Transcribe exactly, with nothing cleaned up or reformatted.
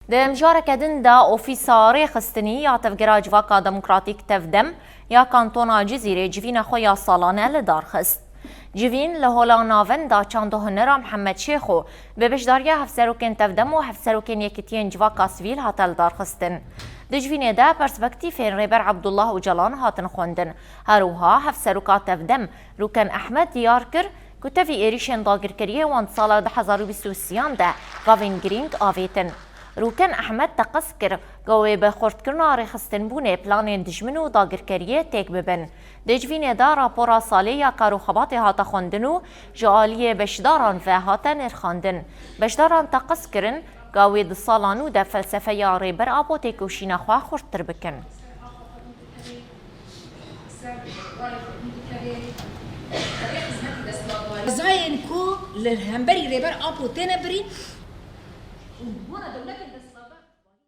Di mijareke din de Ofîsa Rêxistinî ya Tevgera Civaka Demokratîk, Tevdem, ya Kantona Cizîrê civîna xwe ya salane li dar xist. Civîn li Hola Navenda Çando Hunera Mihemed Şêxo bi beşdariya hevserokên Tevdem û hevserokên Yekitiyên Civaka Sivîl hate lidarxistin. Di civînê de perspektîfên Rêber Abdullah Ocalan hatin xwendin. Her wiha hevseroka Tevdem Rûken Ehmed diyar kir ku tevî êrîşên dagirkeriyê wan di sala du hezar û bîst û sêyan de gavên girîng avêtin. Rûken Ehmed teqez kir ku wê bi xurtkirina rêxistinbûnê planên dijmin û dagirkeriyê têk bibin. Di civînê de rapora salê ya kar û xebatê hate xwendin û ji aliyê beşdaran ve hate nirxandin. Beşdaran teqez kirin ku wê di sala nû de felsefeya Rêber Apo têkoşîna xwe xurttir bikin. Qezayên ku li hemberî Rêber Apo têne birîn û bona dewletên dest